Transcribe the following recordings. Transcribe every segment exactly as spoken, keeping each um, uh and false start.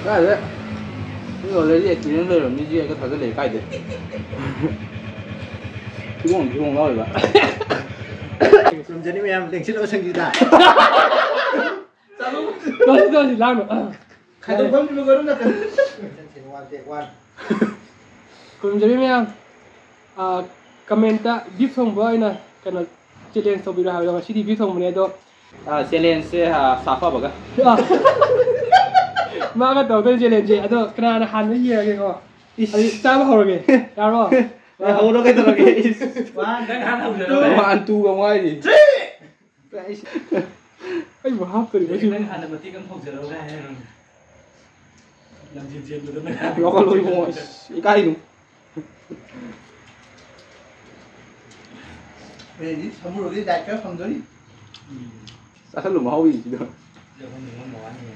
ꯀꯥꯏꯗ? ꯃꯤ already experience ꯂꯩꯔꯕ ꯃꯤꯁꯤ ꯍꯦꯛꯇ ꯊꯥꯖꯜꯂꯛꯑꯦ, ꯀꯥꯏꯗꯩ? ꯊꯤꯕꯣꯡ ꯊꯤꯕꯣꯡ ꯂꯥꯎꯔꯤꯕ꯫ ꯈꯨꯔꯨꯝꯖꯔꯤ ꯃꯌꯥꯝ, ꯂꯦꯡꯁꯤꯜꯂꯣ ꯁꯪꯒꯤꯇꯥ꯫ ꯇꯧꯁꯤ, ꯇꯧꯁꯤ, ꯂꯥꯡꯅꯨ꯫ ꯈꯥꯏꯗꯣꯛꯐꯝ ꯄꯤꯕ ꯀꯔꯝꯅ ꯀꯔꯤ? One take one꯫ ꯈꯨꯔꯨꯝꯖꯔꯤ ꯃꯌꯥꯝ꯫ ꯑꯥ, comment ꯇ beef ꯊꯣꯡꯕ ꯑꯣꯏꯅ ꯀꯩꯅꯣ challenge ꯇꯧꯕꯤꯔꯣ ꯍꯥꯏꯕꯗꯣ, ꯉꯁꯤꯗꯤ beef ꯊꯣꯡꯕꯅꯦ ꯑꯗꯣ꯫ ꯑꯥ, challenge ꯁꯦ, ꯑꯥ, ꯁꯥꯐꯕꯒ꯫ ꯑꯥ꯫ ꯃꯥꯒ ꯇꯧꯗꯣꯏ challenge ꯁꯦ꯫ ꯑꯗꯣ ꯀꯅꯥꯅ ꯍꯥꯟꯕ ꯌꯦꯡꯉꯒꯦꯀꯣ? ꯏꯁ꯫ ꯑꯗꯨꯗꯤ ꯆꯥꯕ ꯍꯧꯔꯒꯦ꯫ ꯌꯥꯔꯕꯣ? ꯑꯦ, ꯍꯧꯔꯣ ꯀꯩꯗꯧꯔꯒꯦ? ꯏꯁ꯫ One꯫ ꯅꯪ ꯍꯥꯟꯅ ꯍꯧꯖꯔꯣ꯫ One two ꯒ ꯑꯃꯨꯛ ꯍꯥꯏꯔꯤ꯫ Three꯫ ꯑꯩꯕꯨ ꯍꯥꯞꯇꯣꯔꯤꯕ ꯁꯤꯕꯨ꯫ ꯅꯪ ꯍꯥꯟꯅ ꯃꯇꯦꯛ ꯑꯃ ꯍꯧꯖꯔꯛꯑꯣ ꯀꯥꯏ ꯍꯥꯏꯔꯝꯃꯤ꯫ ꯂꯝꯖꯦꯟ ꯆꯦꯟꯕꯗ ꯅꯪ ꯍꯥꯟꯅ ꯂꯧꯈꯠꯂꯣ ꯏꯕꯨꯡꯉꯣ, ꯏꯁ, ꯏꯀꯥꯏꯅꯨ꯫ ꯑꯩꯗꯤ ꯁꯃꯨꯔꯣꯒꯤ diet ꯈꯔ ꯐꯪꯗꯣꯔꯤ꯫ ꯎꯝ꯫ ꯆꯥꯁꯜꯂꯨ ꯃꯍꯥꯎ ꯌꯦꯡꯁꯤꯗ꯫ ꯂꯧꯍꯟꯅꯤꯡꯕ ꯃꯋꯥꯅꯤ꯫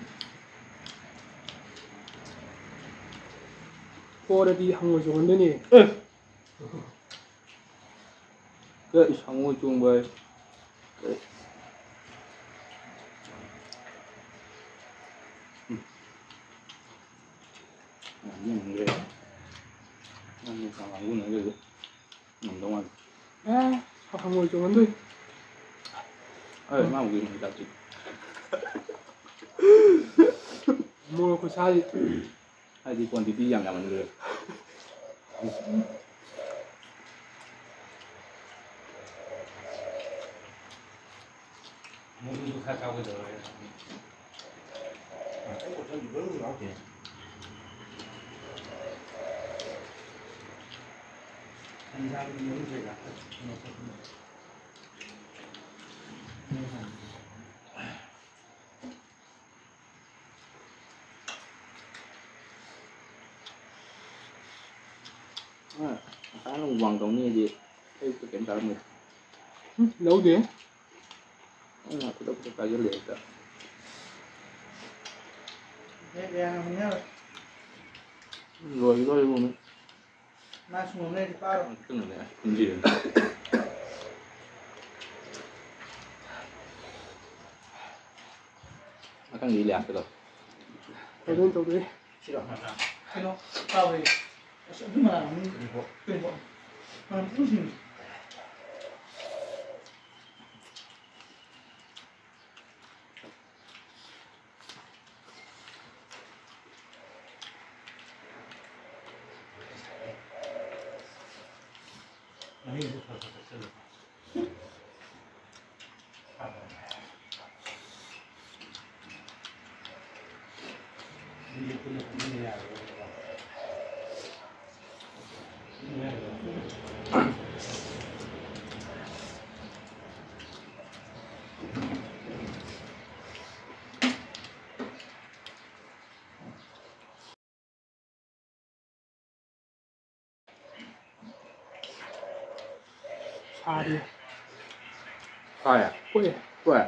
ꯄꯣꯔꯗꯤ ꯍꯪꯉꯣꯏ ꯆꯣꯡꯍꯟꯗꯣꯏꯅꯦ꯫ ꯑꯦ꯫ ꯑꯦ, ꯏꯁ, ꯍꯪꯉꯣꯏ ꯆꯣꯡꯕ ꯍꯥꯏ꯫ ꯑꯦ꯫ ꯎꯝ꯫ ꯌꯥꯝ ꯌꯦꯡꯅꯤꯡꯈ꯭ꯔꯦ꯫ ꯌꯥꯝ ꯌꯦꯡ ꯀꯥꯡꯕꯨꯅ ꯑꯗꯨꯗꯤ ꯉꯝꯗꯧ ꯃꯥꯜꯂꯦ꯫ ꯑꯦ, ꯍꯪꯉꯣꯏ ꯆꯣꯡꯍꯟꯗꯣꯏ꯫ ꯑꯦ, ꯃꯥꯕꯨꯗꯤ ꯍꯤꯗꯥꯛ ꯆꯤ꯫ ꯃꯣꯔꯣꯛ ꯈꯨꯁꯥꯁꯤ꯫ ꯍꯥꯏꯗꯤ quantity ꯌꯥꯝ ꯌꯥꯝꯃꯟꯈ꯭ꯔꯦ꯫ ꯃꯔꯨꯁꯨ ꯈꯔ ꯆꯥꯎꯒꯗꯧꯔꯦ꯫ ꯑꯩ ꯕꯣꯇꯜꯗꯤ ꯃꯔꯨ ꯌꯥꯎꯗꯦ꯫ ꯁꯟꯁꯥꯒꯤ ꯃꯔꯨꯁꯦ ꯌꯥꯝ ꯐꯠ-, ꯀꯩꯅꯣ ꯇꯧꯕꯅꯦ꯫ ꯑ, ꯉꯁꯥꯏ ꯅꯨꯡꯗꯥꯡ ꯇꯧꯅꯤꯗꯤ ꯑꯌꯨꯛꯇ ꯀꯩꯝ ꯆꯥꯔꯝꯃꯣꯏ꯫ ꯎꯝ, ꯂꯧꯗꯦ꯫ ꯑꯩꯅ ꯈꯨꯗꯛ ꯈꯨꯗꯛ ꯆꯥꯁꯤꯜꯂꯦ ꯍꯦꯛꯇ꯫ ꯍꯦꯛ ꯌꯥꯝ ꯍꯨꯟꯅꯔꯣꯏ꯫ ꯂꯣꯏꯒꯗꯧꯔꯦ ꯏꯕꯨꯡꯉꯣ꯫ ꯃꯥ ꯁꯪꯒꯣꯝ ꯂꯩꯔꯗꯤ ꯄꯥꯔꯣ꯫ ꯀꯩꯅꯣꯅꯦ, ꯏꯟꯖꯤꯔ꯫ ꯃꯊꯪꯗꯤ ꯏꯂꯤꯌꯥꯁꯀꯤꯗꯣ꯫ ꯇꯧꯗꯣꯏꯅꯤ, ꯇꯧꯗꯣꯏꯅꯤ꯫ ꯁꯤꯔꯣ? ꯀꯩꯅꯣ? ꯆꯥꯎꯔꯦ꯫ ꯑꯁ, ꯑꯗꯨ ꯃꯅꯥ ꯃꯅꯤꯡ ꯀꯩꯅꯣ? ꯃꯅꯝ ꯐꯖꯅ ꯁꯤꯡꯉꯤ꯫ ꯁꯥꯔꯤ꯫ ꯁꯥꯏ? ꯍꯣꯏ꯫ ꯍꯣꯏ꯫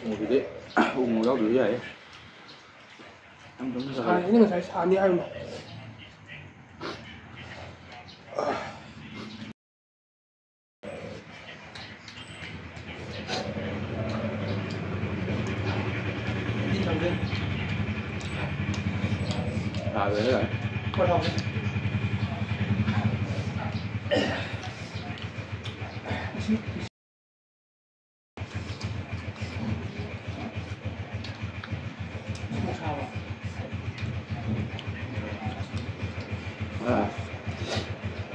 ꯎꯃꯣꯔꯣꯛꯇꯨꯗꯤ ꯎꯃꯣꯔꯣꯛ ꯌꯥꯎꯗ꯭ꯔꯁꯨ ꯌꯥꯏꯌꯦ꯫ ꯌꯥꯝ ꯆꯝꯅ ꯁꯥꯏ, ꯆꯥꯔꯦ꯫ ꯑꯩꯅ ꯉꯁꯥꯏ ꯁꯥꯅꯤ ꯍꯥꯏꯕꯅꯦ꯫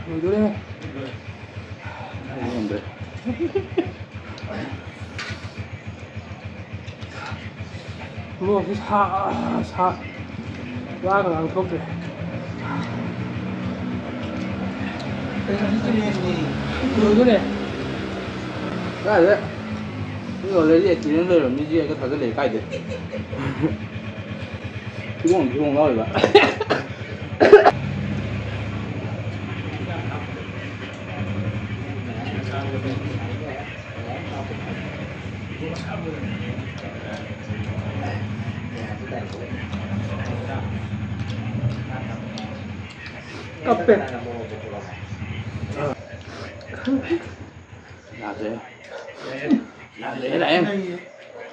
ꯂꯣꯏꯗꯣꯔꯦ꯫ ꯉꯝꯗ꯭ꯔꯦ꯫ ꯃꯣꯔꯣꯛꯁꯤ ꯁꯥ-, ꯁꯥ-, ꯋꯥꯒ ꯉꯥꯡꯊꯣꯛꯇ꯭ꯔꯦ꯫ ꯂꯣꯏꯗꯣꯔꯦ꯫ ꯀꯥꯏꯗ? ꯃꯤ already experience ꯂꯩꯔꯕ ꯃꯤꯁꯤ ꯍꯦꯛꯇ ꯊꯥꯖꯤꯜꯂꯛꯑꯦ, ꯀꯥꯏꯗꯩ? ꯊꯤꯕꯣꯡ ꯊꯤꯕꯣꯡ ꯂꯥꯎꯔꯤꯕ꯫ ꯀꯞꯄꯦ꯫ ꯌꯥꯗ꯭ꯔꯦ꯫ ꯌꯥꯗ꯭ꯔꯦ, ꯂꯥꯛꯑꯦ꯫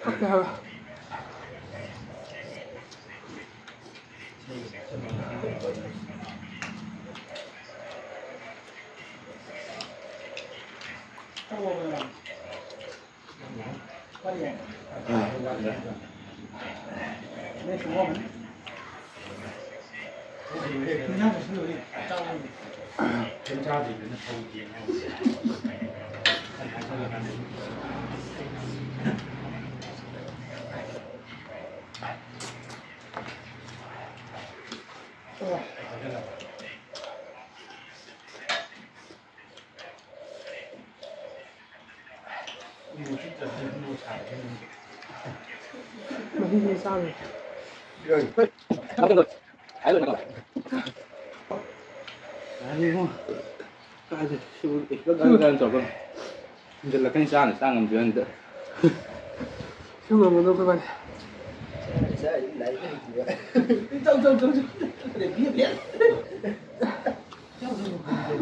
ꯀꯞꯄꯦ ꯍꯥꯏꯕ꯫ ꯃꯍꯤꯁꯦ ꯆꯥꯔꯣꯏ꯫ ꯌꯥꯔꯦ ꯏꯕꯨꯡꯉꯣ꯫ ꯀꯥꯏꯗꯩ ꯁꯤꯕꯨ ꯑꯦ, ꯀꯥꯏ, ꯀꯥꯏ, ꯀꯥꯏ ꯇꯧꯔꯒ ꯍꯨꯟꯖꯜꯂꯛꯀꯅꯤ, ꯆꯥꯅ ꯆꯥ ꯉꯝꯗ꯭ꯔꯤ ꯀꯥꯟꯁꯤꯗ꯫ ꯁꯤ ꯉꯝꯒꯗ꯭ꯔꯣ ꯑꯩꯈꯣꯏ ꯏꯕꯥꯅꯤ? ꯆꯥꯔꯤ, ꯆꯥꯔꯤ, ꯂꯥꯏꯔꯤꯛ ꯍꯩꯇꯦꯕ꯫ ꯆꯧ, ꯆꯧ, ꯆꯧ, ꯆꯧ꯫ ꯕꯦꯠ, ꯕꯦꯠ꯫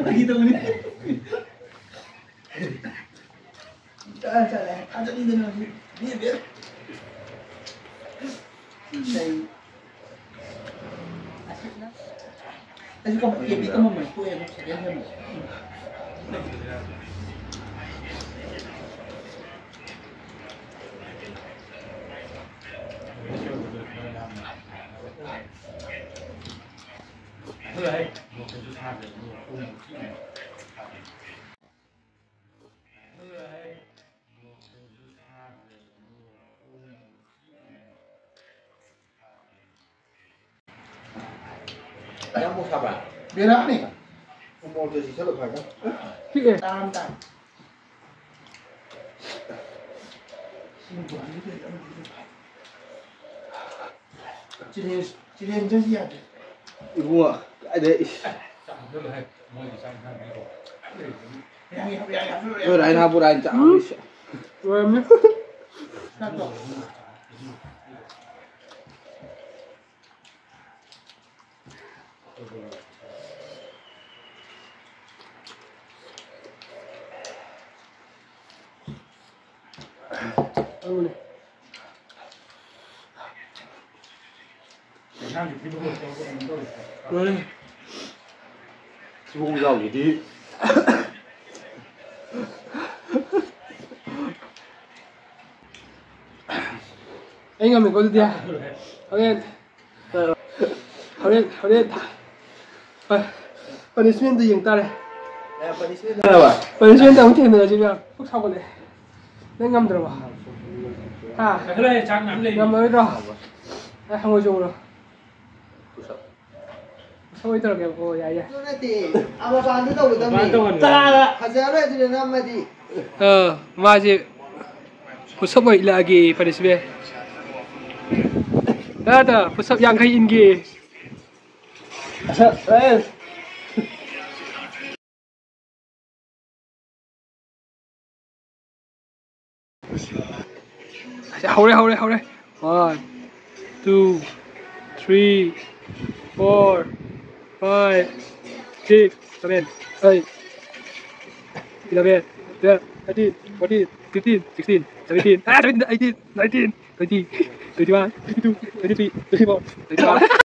ꯐꯥꯒꯤ ꯇꯧꯕꯅꯤ꯫ ꯆꯠꯂꯦ, ꯆꯠꯂꯦ꯫ ꯊꯥꯖꯅꯤꯡꯗꯅ ꯁꯤ ꯕꯦꯠ, ꯕꯦꯠ꯫ ꯀꯩ ꯑꯩꯁꯨ ꯀꯝ-, ꯀꯦꯕꯤ ꯀꯝꯃꯝꯕꯅꯤ, ꯇꯣꯛꯑꯦ ꯑꯗꯨꯝ second sem꯫ ꯌꯥꯝ ꯃꯣꯛ ꯁꯥꯕ꯭ꯔꯥ? ꯕꯦꯔꯥꯅꯤ꯫ ꯎꯃꯣꯔꯣꯛꯇꯣ ꯆꯤꯛꯊꯠꯂꯣ ꯈꯔ ꯈꯔ꯫ ꯄꯤꯛꯑꯦ꯫ ꯇꯥꯔꯝ ꯇꯥꯔꯦ꯫ ꯆꯤꯂꯦꯟ-, ꯆꯤꯂꯦꯟꯗ꯭ꯔꯗꯤ ꯌꯥꯗꯦ꯫ ꯏꯕꯨꯡꯉꯣ, ꯀꯥꯏꯗꯩ ꯏꯁ꯫ ꯌꯥꯏ, ꯌꯥꯏ, ꯌꯥꯏ, ꯌꯥꯏ, ꯌꯥꯏ꯫ ꯅꯣꯏ ꯔꯥꯏꯅꯥ ꯄꯨꯔꯥ ꯑꯩꯅ ꯆꯥꯛ ꯎꯝ꯫ ꯍꯥꯞꯄꯤꯁꯦ꯫ ꯂꯣꯏꯔꯝꯅꯤ꯫ ꯅꯠꯇ꯭ꯔꯣ? ꯁꯤꯕꯨ ꯌꯥꯎꯈꯤꯗꯤ꯫ ꯑꯩ ꯉꯝꯃꯦꯀꯣ ꯑꯗꯨꯗꯤ꯫ ꯍꯣꯔꯦꯟ꯫ ꯍꯣꯔꯦꯟ, ꯍꯣꯔꯦꯟ꯫ ꯍꯣꯏ꯫ Punishment ꯗꯨ ꯌꯦꯡ ꯇꯥꯔꯦ꯫ ꯑꯦ, punishment ꯂꯩꯔꯕ? Punishment ꯑꯃꯨꯛ ꯊꯦꯡꯅꯔꯁꯤ ꯃꯌꯥꯝ꯫ ꯄꯨꯛ ꯁꯥꯎꯒꯠꯂꯦ꯫ ꯅꯪ ꯉꯝꯗ꯭ꯔꯕꯣ? ꯍꯥ? ꯉꯝꯃꯔꯣꯏꯗ꯭ꯔꯣ? ꯑꯦ, ꯍꯪꯉꯣꯏ ꯆꯣꯡꯉꯨꯔꯣ꯫ Push up꯫ ꯁꯣꯏ ꯇꯧꯔꯒꯦꯕꯀꯣ, ꯌꯥꯏ, ꯌꯥꯏ꯫ ꯑꯗꯨ ꯅꯠꯇꯦ, ꯑꯃꯄꯥꯟꯗ ꯇꯧꯒꯗꯕꯅꯤ꯫ ꯃꯄꯥꯟ ꯇꯧꯍꯟꯕ꯫ ꯇꯥꯔꯥ! ꯐꯖꯔꯣꯏ ꯑꯗꯨꯗ ꯅꯝꯃꯗꯤ꯫ ꯑ, ꯃꯥꯁꯦ push up ꯑꯣꯏ ꯏꯜꯂꯛꯑꯒꯦ punishment꯫ ꯇꯥ, ꯇꯥ, push up ꯌꯥꯡꯈꯩ ꯏꯟꯒꯦ꯫ ꯑꯁ, ꯑꯦ꯫ ꯍꯧꯔꯦ, ꯍꯧꯔꯦ, ꯍꯧꯔꯦ꯫ One, two, three, four, five, six, seven, eight, eleven, twelve, thirteen, fourteen, fifteen, sixteen, seventeen, ah, seventeen, eighteen, nineteen, twenty, twenty-one, twenty-two, twenty-three, twenty-four, twenty-five.